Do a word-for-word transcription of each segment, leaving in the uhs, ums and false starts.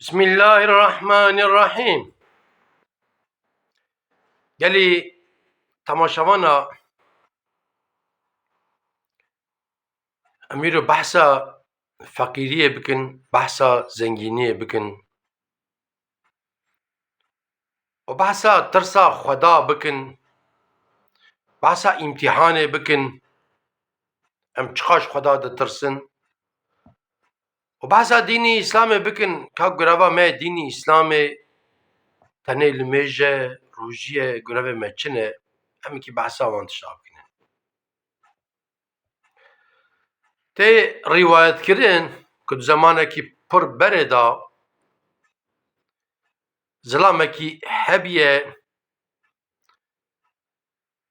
Bismillahirrahmanirrahim. Gelî temaşevana, em îro behsa feqîriyê bikin, behsa zengîniyê bikin û behsa tirsa Xweda bikin, behsa îmtîhanê bikin, em çiqas ji Xweda ditirsin. Û behsa dînî Îslamê bikin, ka gureva me dînî Îslamê tenê limêj e, rojî ye, gurevê me çi ne, em kî behsa wan tişta bikin. Tê rîwayetkirin ku di zemanekî pir berê de zilamekî hebiye,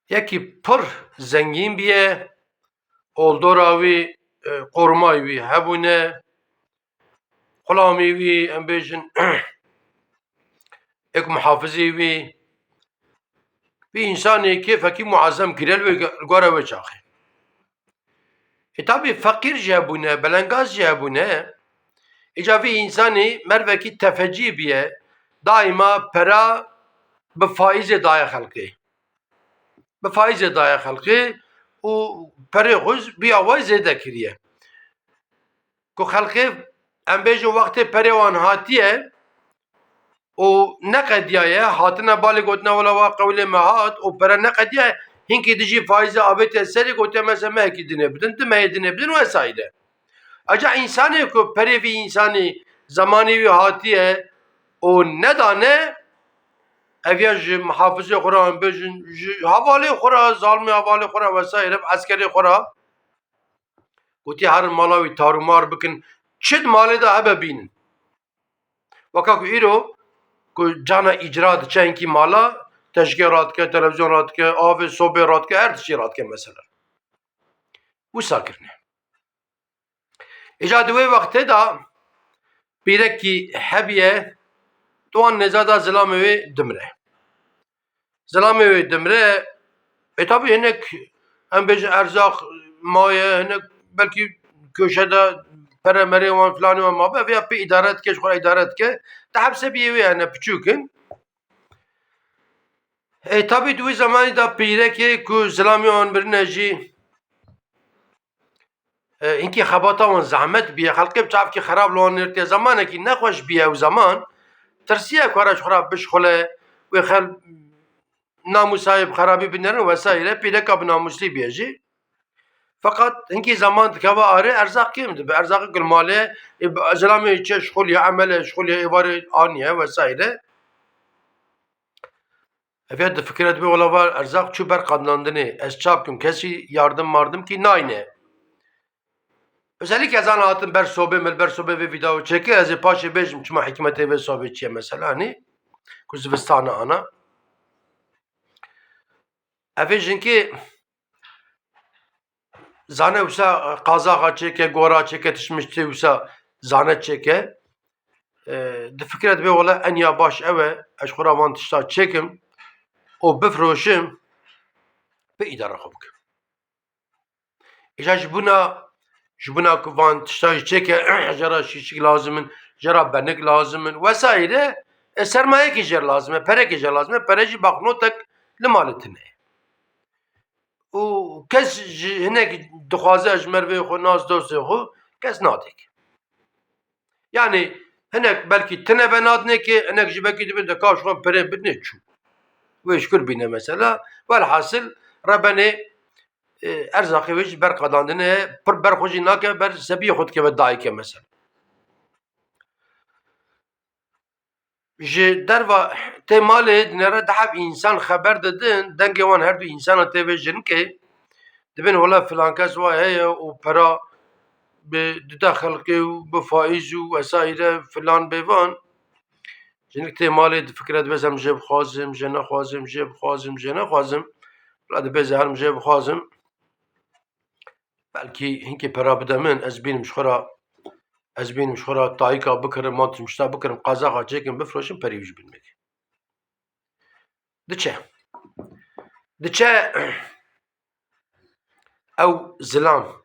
yekî pir zengîn biye, oldora wî, e, qorumayî wî hebûne, xulamî wî, em bêjin, êk muhafizî wî, vî însanê kêfekî muezem kiriye li wê ge-, li gora wê çaxê. Ê tabî feqîr jî hebûne, belengaz jî hebûne. Îca vî însanî mervekî tefecî biye, daîma pera bi faîzê daye xelkê. Bi faîzê daye xelkê û perê xwe bi awayî zêde kiriye. Ku xelkê, em bêjin, wextê perê wan hatiye û neqediyaye, hatine balê gotine, wela wa qewlê me hat û pere neqediyaye, hinkî dijî faîzê avêtiye serê, gotiye, mesela mehekî dinê bidin, di mehê dinê bidin wesaîre. Aca însanê ku perê vî însanî zemanî wî hatiye û nedane, ev ya ji muhafizê xwe re, em bêjin, ji hevalê xwe re, zalimê hevalê xwe re vesaîre, eskerê xwe re, gotiye, herin mala wî tarûmar bikin, çi di malê de hebe bînin. Weka ku îro ku cana îcra diçe hinkî mala, teşkê radike, televîzyon radike, avê sobê radike, her tiştî radike mesela. Wisa kirine. Îca di wê wextê de pîrekî hebiye, di wan nêza de zilamê wê dimire. Zilamê wê dimire, ê tabî hinek, em bêjin, erzaq maye, hinek belkî köşe de pere merê wan, filanê wan mabe, vêya pê îdare dike, ji xwe re îdare dike. Di hepse biyê wê hene, piçûk in. Ê tabî di wî zemanî de pîrekê ku zilamê wan birine jî, e, hinkî xebata wan zehmet biye, xelkê bi çavkî xerab li wan nirtiye, zemanekî nexweş biye ew zeman, tirsiye ku here ji xwe re bişxule, wê xel namûsayê bi xerabî binêrin wesaîre, pîreka bi namûslî biye jî. Feqet hinkî zeman dikeve arê, erzaq kêm dibe. Erzaqê ku li malê, e, zilamê çi şixuliye, emel e, şixuliye, êvarê aniye wesaîre. Ev ya difikire, dibê, wela va erzaq çû ber qadnandinê, ez ça bikim, kesî yardim mardim kî nayne. Özellikle ez ana hatim ber sobê, me li ber sobê vê vîdeo çêkir, ez ê paşê bêjim çima hikmetê vê sobê çi ye mesela, hani, ku zivistana ana. Ev ê jinkê zane wisa qazaxa çêke, gora çêke, tişmiştê wisa zane çêke. E, difikire, dibê, wela en ya baş ew e, ez xwe ra van tişta çêkim û bifroşim, bi îdara xwe bikim. Îja ji bona, ji bona ku van tişta jî çêke, jê re şîşik lazim in, jê re benik lazim in, wesaîre, e, sermayekî jê re lazim e, perekî jê re lazim e, pere jî baxnotek li malê tune ye. Û kes ji hinek dixwaze ji mervê xwe, nas dostê xwe, kes nadek. Yani hinek belkî tine ve nadinê ki, hinek jî belkî dibin de ka ji xwe pere bidinê çû. Wê ji kur bîne mesela. Welhasil rebenê, e, erzaqê wê jî ber qadandine, pir ber xwe jî nake, ber sebiyê xwe dikeve dayike mesela. Ji derva tê malê dinere, di heb însan xeber didin, dengê wan her du însana tê vê jinikê, dibin, wela filan kes wa heye û pera bi dide xelkê û bi faîz û wesaîre filan bê van. Jinik tê malê difikire, dibêze, em jê bixwazim, jê nexwazim, jê bixwazim, jê nexwazim. Wela dibêze, herim jê bixwazim. Belkî hinkê pera bide min, ez bînim ji xwe re, ez bînim ji xwe re tayîka bikirim, man tişmişta bikirim, qazaxa çêkim, bifroşim, perî wî jî bidimê. Diçe. Diçe ew zilam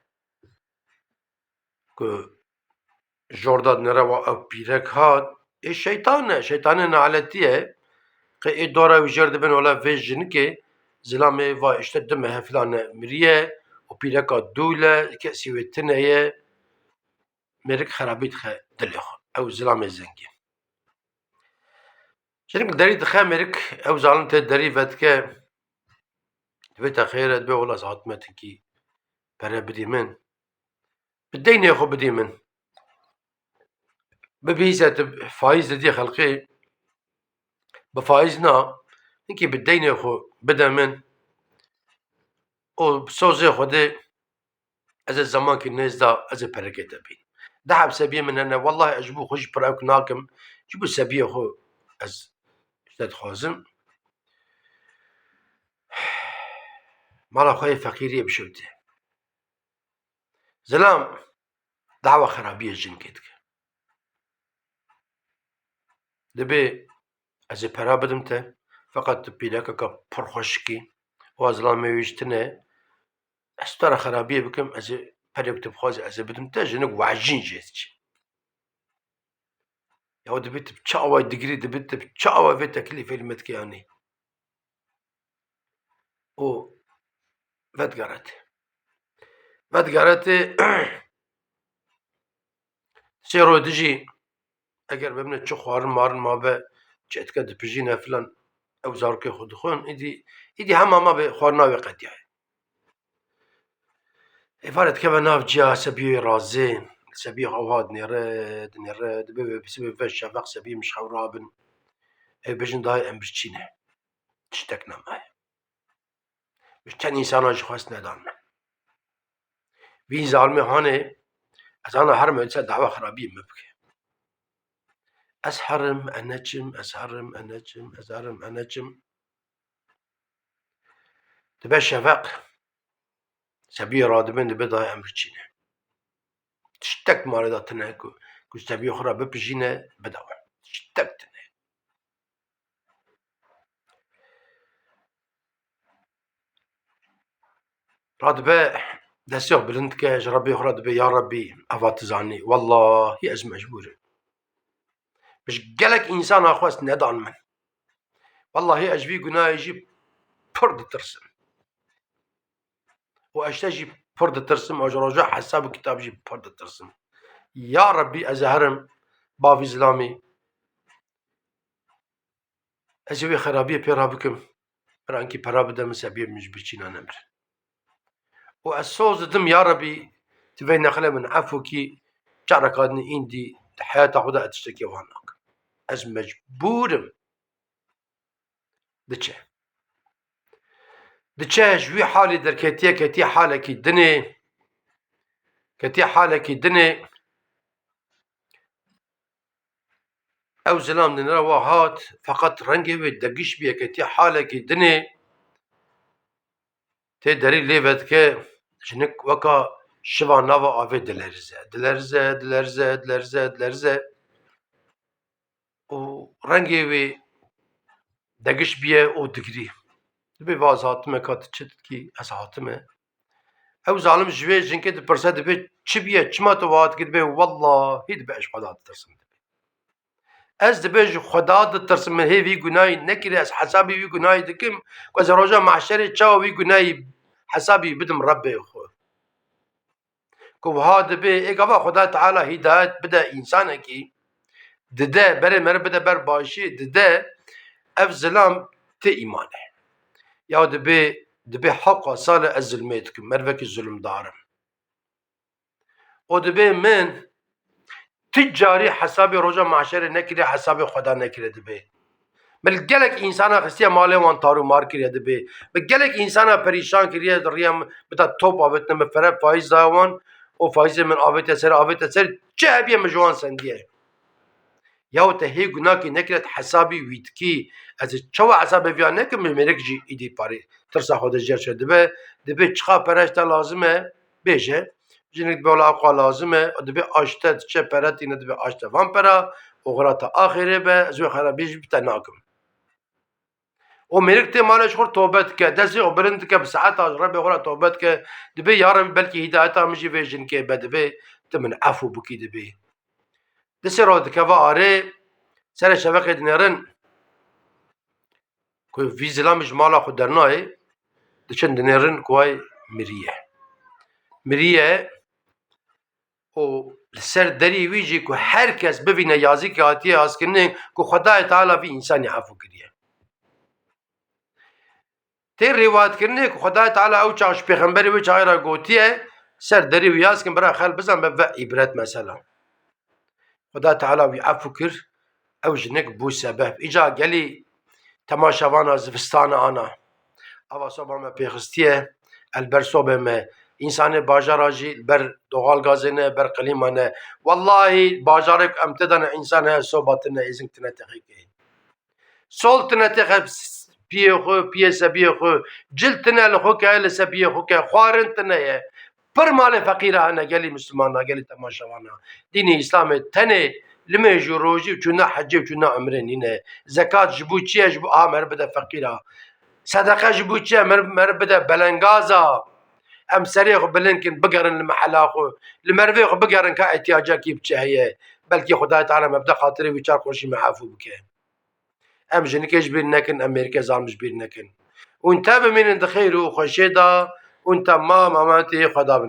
ku jorda dinere, wa ew pîrek hat, Ê şeytan e, şeytanê naletî ye. Qê ê dora wî jêr dibin, wela vê jinikê, zilamê va işte du mehe filan e miriye û pîreka dûl e, kesî wê tune ye. Mêrik xerabî dixe dilê xwe. Ew zilamê zengîn. Jinik derî dixe mêrik, ew zalim tê derî vedike. Divê te xêr e, dibê wela ez hatime tinkî pere bidî min. Bi deynê xwe bidî min. Bibihîse tu faîz didî xelkê, bi faîz na, hinkî bi deynê xwe bide min û bi sozê Xwedê ez ê zemankî nêz da, ez ê perekê te bînim. Deh heb sebiyê min hene, wellahî ez ji bo xwe jî pir ewk nakim, ji bo sebiyê xwe ez ji te dixwazim. Mala xwe yê feqîriyê bişewite. Zilam dawa xerabiyê jinkê dike. Dibê ez ê pera bidim te, feqet tu pîrekeka pir xweşik î, wa zilamê wî jî tune, ez tu re xerabiyê bikim, ez ê perê ku tu bixwazî ez ê bidim te, jinik wecîn jê diçe. Ya dibê tu bi çi awayî digirî, dibê tu bi çi awa vê teklîfê li me dikê anî? û vedigerete. Vedigerete sê roj dijî, eger bimine çi xwarin marin mabe, çi etike dipijîne filan, ew zarokê xwe dixwin, îdî, îdî hema ma bê xwarina wê qediyaye. Êvarê dikeve nav ciya, sebiyê razê, sebiyê xwe wiha dinêre, dinêre, dibê wê, sibê ve şefeq sebiyê min ji xew rabin. Ew bêjin dayê em birçî ne. Tiştek nemaye. Ji çend însana jî xwest nedan min. Vî zalimê hanê, ez ana herim, dîsa dawa xerabiyê min bike. Ez herim, e neçim, ez herim, e neçim, ez herim, e neçim. Dibe şefeq. Sebiyê radibin, dibe dayê em birçî ne. Tiştek malê de tune ku, ku sebiyê xwe re bipijîne, bide wan. Tiştek tune. Radibe destê xwe bilind dike, ji Rebbê xwe re dibê, ya Rebbî, eva tu zanî, wellahî ez mecbûr im. Ji gelek însana xwest nedan min. Wellahî ez ji vî gunahê jî pir ditirsim. Û ez ji te jî pir ditirsim, û ji roja hesab û kitab jî pir ditirsim. Ya Rebbî, ez ê herim bavî zilamî, ez ê wê xerabiyê pê re bikim. Bira inkî pera bide min, sebiyê min ji birçîna nemir. Û ez soz didim, ya Rebî, tu vê nexle min efû kî, careka din îndî di heyata xwe de ez tiştekî wan nakim. Ez mecbûr im. Diçe. Diçe ji wî halê derketiye, ketiye halekî dinê. Ketiye halekî dinê. Ew zilam dinêre wa hat, feqet rengê wê degiş bûye, ketiye halekî dinê. Tê derî lê vedike, jinik weka şiva nava avê dilerize. Dilerize, dilerize, dilerize, dilerize. Û rengê wê degiş bûye û digirî. Dibê va ez hatime, ka tu çi dikî, ez hatime. Ew zalim ji wê jinkê dipirse, dibê çi bûye, çima tu wiha dikî? Dibê wellahî, dibê ez ji Xweda ditirsim, dibê. Ez, dibê, ji Xweda ditirsim, min hê vî gunahî nekiriye, ez hesabî vî gunahî dikim, ku ez roja mahşerê çawa vî gunahî hesabî bidim Rebbê xwe. Ku wiha dibê, ê gava Xweda Teala hîdayet bide însanekî, dide, berê meriv bide ber başiyê, dide, ev zilam tê îman e. Ya dibê, dibê hewqa sal e ez zilmê dikim, merivekî zulmdar im. Û dibê min tu carî hesabê roja mahşerê nekiriye, hesabê Xweda nekiriye dibê. Min gelek însana xistiye malê wan tarûmar kiriye dibê. Min gelek însana perîşan kiriye, di riya min bida top avêtine min fere faîz daye wan û faîzê min avête ser, avête ser, çi hebiye min ji wan sendiye. Yaw te hê gunakê nekire, tu hesabî wî dikî. Ez ê çawa hesabê viya nekim, mêrik jî îdî parê tirsa xwe de jêr çe dibe. Dibê çiqa pere ji te lazim e, bêje. Jinik dibe wela ewqa lazim e, dibê aşte diçe pere tîne, dibê aşte van pera, oxira te axêrê be, ez wê xerabiyê jî bi te nakim. Û mêrik tê malê ji xwe tobe dike, destê xwe bilind dike, bi saeta ji Rebê xwe re tobe dike, dibê ya Rebî belkî hîdayeta min jî vê jinkê be, dibê tu min efû bikî, dibê. Di sê roj dikeve arê, Serê şeveqê dinêrin ku vî zilamî ji mala xwe dernayê, diçin dinêrin ku ay miriye. Miriye û li ser derî wî jî ku her kes bivîne yazîkê hatiye askirinê ku Xwedayê Teala vî însanî efû kiriye. Tê rêwayetkirinê ku Xwedayê Teala ew çax ji pêxemberê wê çaxê re gotiye, ser derî wî yaz kin, bira xel bizan be ve îbret mesela. Xwedayê Teala wî efû kir, ew jinik bû sebeb. Îca gelî temaşevana zivistana ana. Ava soba me pêxistiye, el ber sobê me. Însanê bajara jî li ber doğal gazê ne, ber klîma ne. Wellahî bajarê ku em tê de ne însan heye soba tine, êzing tine texîkê. Sol tine texe piyê xwe, piyê sebiyê xwe, cil tine li xwe ke, li sebiyê xwe ke, xwarin tine ye. Pir malê feqîra hene gelî Mislimana, gelî temaşevana. Dînê Îslamê tenê limêj û rojî û çûna hecê û çûna umrê nîne. Zekat ji bo çi ye? Ji bo aha meriv bide feqîra. Sedeqe ji bo çi ye? Meriv, meriv bide belengaza. Em serê xwe bilind kin, bigerin li mehela xwe. Li merivê xwe bigerin ka îhtiyacekî bi çi heye. Belkî Xwedayê Teala me bide xatirê wî çar xweşî me efû bike. Em jinikê ji bîr nekin, em mêrikê zalim ji bîr nekin. Hûn te bimînin di xêr û xweşiyê de, hûn temam emanetê Xweda bin.